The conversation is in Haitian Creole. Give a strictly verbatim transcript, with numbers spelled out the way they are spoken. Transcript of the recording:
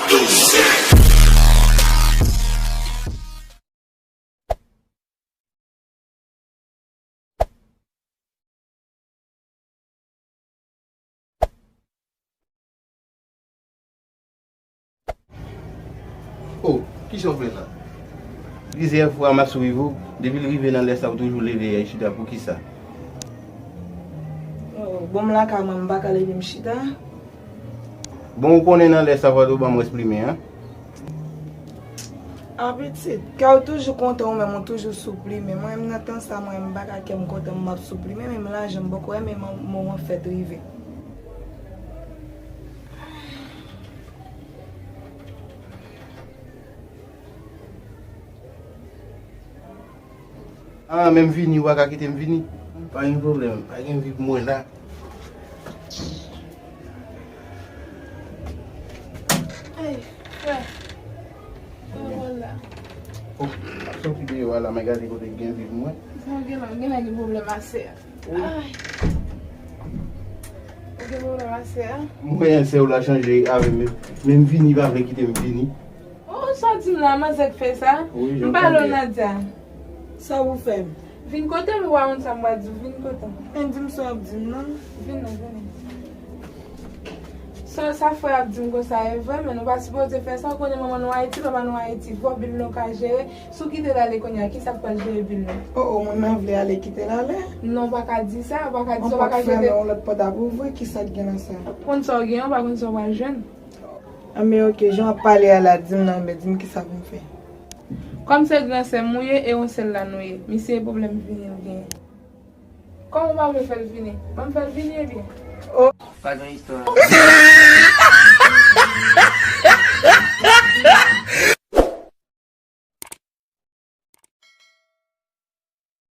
Oh, kisa w fè la? Plizyè fwa m ap swiv ou, depi l rive nan lè sa ou toujou leve al chita, poukisa? Oh, bon, m lakay mwen, m pa ka leve m chita. Bon, ou konnen nan lè sa fòdou ban m wè plimen an. Ah pitit, kè w toujou kontan, ou menm ou toujou sou plimen. Mwen menm nan tan sa, mwen menm m pa ka kè m kontan, m ap sou plimen, menm lajan m poko wè, men moman fèt rive. Ah, men m vini, ou pa ka kite m vini? Pa gen pwoblèm, pa gen vi pou mwen la. Ey, frè. Kòman w la? Oh, m ap soti deyò a la, men gade kote k gen vi pou mwen. Sa gen la, gen la gen pwoblèm a sè a. Ay. Ou gen pwoblèm a sè a? Mwen, sè w la chanje avè m, men m vini, pa vle kite m vini. Oh, sa w di m la, manzè k fè sa? Wi, jan m pale w, tande. Nadia. Sa w pou fè m? Vin kote m, ou pa konn sa m pral di w, vin kote m. Men di m sa w ap di m nan. Vin non, vin non. Sa, sa frè ap di m konsa e vre, men nou pa sipoze fè sa, ou konnen manman nou Ayiti, papa nou Ayiti, fò bil nou ka jere. Si w kite l ale kounye a, kisa k pral jere bil nou? Oh, oh, mwen menm vle ale kite l ale? Non, ou pa ka di sa, ou pa ka di sa, ou pa ka jete. Yon lòt pòt ap ouvri, kisa k gen nan sa? Konn sa w gen, ou pa konn sa w pral jwenn. Anben oke, jan w ap pale a la, di m non, men di m kisa pou m fè. Kòm se gran sè m ou ye, e yon sèl la nou ye, misye e pwoblèm vini l genyen. Kòman w pa vle fè l vini? Ban m fè l vini ebyen. Oh. Pa gen istwa.